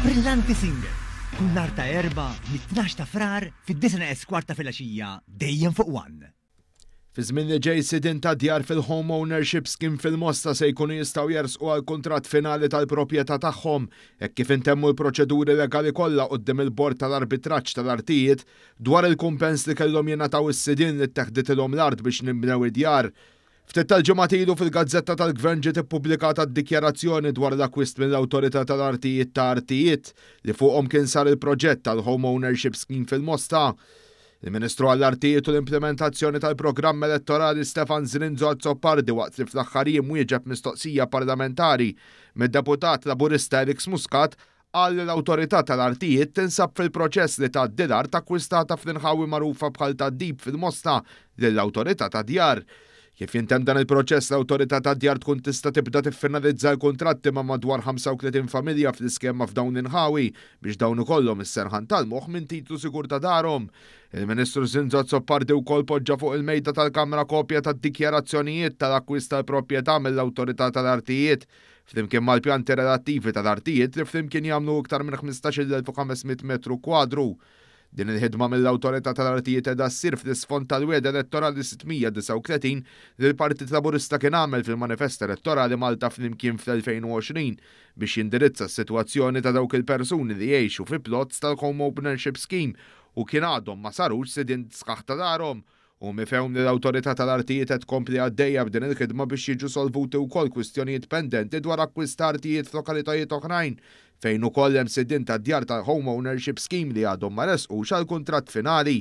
Brillanti Singer, kull nhar ta' Erbgħa mit-12 ta' Frar fid-disgħa neqes kwart ta' filgħaxija dejjem fuq One. Fi żmien li ġej sidien ta' djar fil-Home Ownership Scheme fil-Mosta se jkunu jistgħu jersqu għall-kuntratt finali tal-proprjetà tagħhom hekk kif intemmu l-proċeduri legali kollha quddiem il-Bord tal-Arbitraġġ tal-Artijiet dwar il-kumpens li kellhom jingħataw is-sidien li tteħditilhom l-art biex ninbnew id-djar. Ftit tal-ġimgħat ilu fil-Gazzetta tal-Gvern ġiet ippubblikata d-dikjarazzjoni dwar l-akkwist mill-Awtorità tal-Artijiet ta' artijiet li fuqhom kien sar il-proġett tal-Home Ownership Scheme fil-Mosta. Il-Ministru għall-Artijiet u l-Implimentazzjoni tal-Programm Elettorali Stefan Zrinzo Azzopardi waqt li fl-aħħar jiem wieġeb mistoqsija parlamentari mid-Deputat Laburista Alex Muscat qal li l-Awtorità tal-Artijiet tinsab fil-proċess li tgħaddi l-art akkwistata fl-inħawi magħrufa bħal tad-Dib fil-Mosta lill-Awtorità tad-Djar. Kif jintemm dan il-proċess l-Awtorità tad-Djar tkun tista' tibda tiffinalizza l-kuntratti ma' madwar 35 familja fl-iskema f'dawn l-inħawi biex dawn ikollhom is-serħan tal-moħħ minn titlu sigur ta' darhom. Il-Ministru Zinzo Azzopardi wkoll poġġa fuq il-mejda tal-Kamra kopja tad-dikjarazzjonijiet tal-akkwist tal-proprjetà mill-Awtorità tal-Artijiet flimkien mal-pjanti relattivi tal-artijiet li flimkien jagħmlu iktar minn 15,500 metru kwadru. Din il-ħidma mill-Awtorità tal-Artijiet qiegħda ssir fl-isfond tal-wiegħda elettorali 639 li l-Partit Laburista kien għamel fil-manifest elettorali Malta Flimkien fl-2020 biex jindirizza s-sitwazzjoni ta' dawk il-persuni li jgħixu fi plots tal-Home Ownership Scheme u kien għadhom ma sarux sidien sħaħ ta' darhom. Hu mifhum li l-Awtorità tal-Artijiet qed tkompli għaddejja b'din il-ħidma biex jiġu solvuti wkoll kwistjonijiet pendenti dwar akkwist ta' artijiet f'lokalitajiet oħrajn fejn ukoll hemm sidien ta' djar tal-Home Ownership Scheme li għadhom ma resqux għall-kuntratt finali.